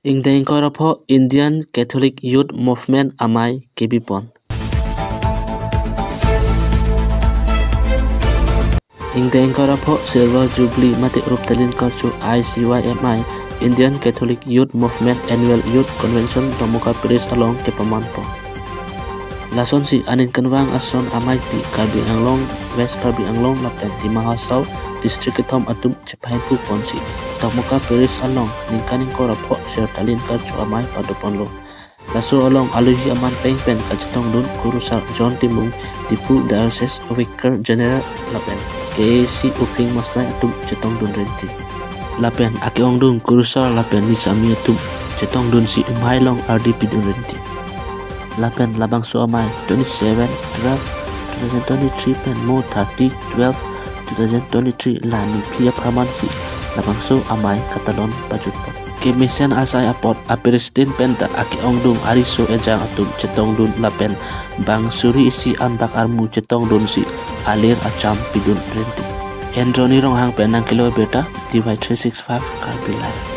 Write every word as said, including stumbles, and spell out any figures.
Ingdeng ingkoi ra pho Indian Catholic Youth Movement amei kebipon. Ingdeng ingkoi ra pho Silver Jubilee mate Ruptalin Karcho I C Y M I, Indian Catholic Youth Movement Annual Youth Convention Dongmukak Parish along kepamanpon. Lasonsi aningkanvang ason ameipi Karbi Anglong, West Karbi Anglong lapen Dima Hasao district kethom atum chepahemphu ponsi Dongmukak Parish along ningkan ingkoi ra pho Silver Talin Karcho amei padoponlo. Laso along alohi aman peng pen kachetongdun Kurusar John Timung, Diphu Diocese Vicar General lapen K A C Uphing Masnai atum chetongdun renti. Lapen ake-ongdung Kurusar lapen Nisami atum chetongdunsi amei along ardi pidun renti. Lapen labangso amei twenty-seven twelve two thousand twenty-three pen mo thirty twelve two thousand twenty-three la niphli apharmansi labangso amei katalon pajutpon. Kemesen asai apot a-president penta ake-ongdung ariso ejang atum chetongdun lapen bang suri isi anbak armu chetongdunsi alir acham pidun renti. Androni Ronghang pen nangkelo abirta, T Y three six five Karbi Live.